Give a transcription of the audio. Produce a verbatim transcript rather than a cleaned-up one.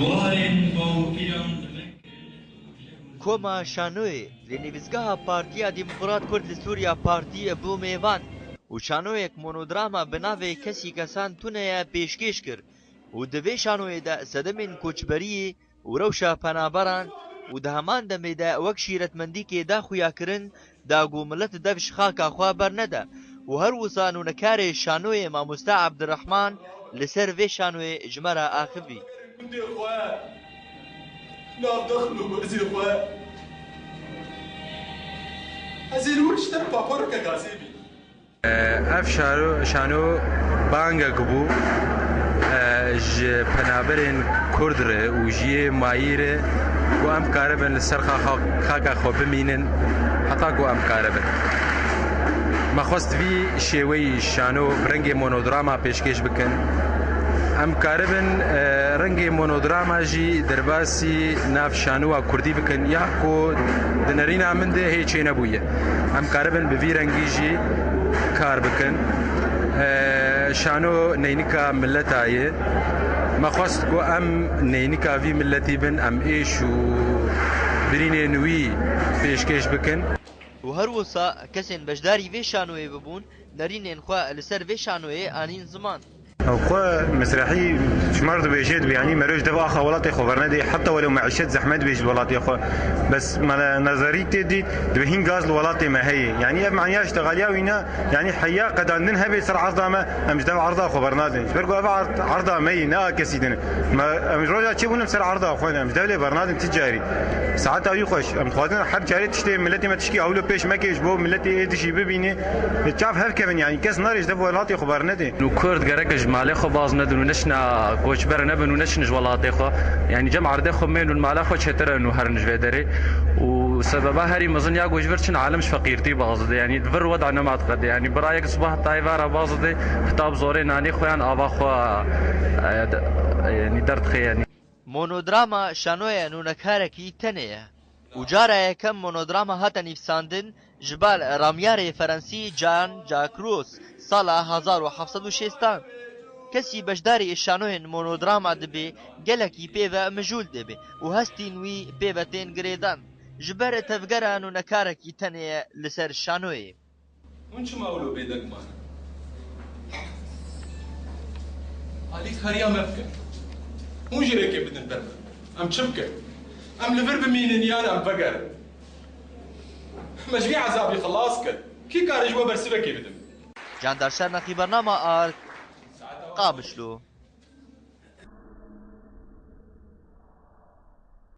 Warên bawikiyan li me kirin. Koma Şanoyê li nivîsgeha Partiya Demokrat Kurd li Sûriya Partî bû mêvan û şanoyek monodrama bi navê Kesî Kesan Tune ye pêşkêş kir û di vê şanoyê de sedemên koçberiyê û rewşa penaberan û di heman demê de wek şîretmendîkê da xuyakirin da ku milet dev ji xaka xwe bernede û her wisa nûnekarê şanoyê mamoste Ebdirehman li ser vê şanoyê ji me re axivî. Gundê xwe, navdexin û gurzê xwe. Ez ê li wir ji te paporeke gazê bînim. Ev şaro, şano bangek bû, e, ji penaberên Kurd re û ji yê mayî re ku em karibin li ser xaxa-, xaka xwe bimînin, heta ku em karibin. Me xwest vî şêweyî şano bi rengê monodrama pêşkêş bikin. Em karibin, e, rengê monodrama jî derbasî nav şanowa Kurdî bikin, ya ku di nerîna min de hê çênebûye. Em karibin bi vî rengî jî kar bikin. E, şano neynika mileta ye. Me xwest ku em neynika vî miletî bin, em êş û birînên wî pêşkêş bikin. Û her wisa kesên beşdarî vê şanoyê bibûn, nerînên xwe li ser vê şanoyê anîn ziman. Ew xwe mesrehî ji me re dibêje, dibê, yanî meroj dev axa welatê xwe vernedê, heta welew meîşet zehmet bê ji welatê xwe. Bes me ne-, nezerî tê dît, dibê hîn gaz li welatê me heye. Yanî ev manya ji texaliya wî ne, yanî heya qedandin hebe ser erda me, em ji dev erda xwe bernadin. Ji ber ku ev erd-, erda me yî, ne a kesî din. Me, em ji roja çê bûn em ser erda xwe ne, em ji dev lê bernadin ti carî. Saeta wî xweş, em dixwazin her carê tiştê miletê me tişkî ewlo pêş meke ji bo miletê ê dijî bibîne. Çav hev kevin, yanî kes nare ji dev welatê xwe bernedê. Û Kurd gerek ji malê xwe baz nedin û neçine koçber nebin û neçin ji welatê xwe. Yanî cem erdê xwe bên û mala xwe çêtir in û herin ji vê derê. Û sebeba herî mezin ya ku ji vir çin alim ji feqîrtî baz dide. Yanî vir weda nema diqede. Yanî birayek sibah tayê vara baz dide, heta bi zorê nanê xwe yan ava xwe, e, de-, e, yanî derdixe yanî. Monodrama şanoye nûnekarekî tenê ye û cara yekem monodrama hate nivîsandin ji bal ramyarê Ferensî Jean Jacques Rousseau sala hezar û heft sed û şêstan. Kesî beşdarî şanoyên monodrama dibe gelekî pê ve mijûl dibe û hestên wî pê ve tên girêdan. Ji ber tevgera nûnekarekî tenê ye li ser şanoyê. Hûn çima wilo bêdeng mane? Alîkariya me bikin. Hûn jî rêkê bidin ber me. Em çi bikin? Em li vir bimînin yan em vegerin? Me ji vî ezabî xilas kir. Kî kare ji we bersivekê bidin? Candar Şerneqî, bernama Ark, Qamişlo.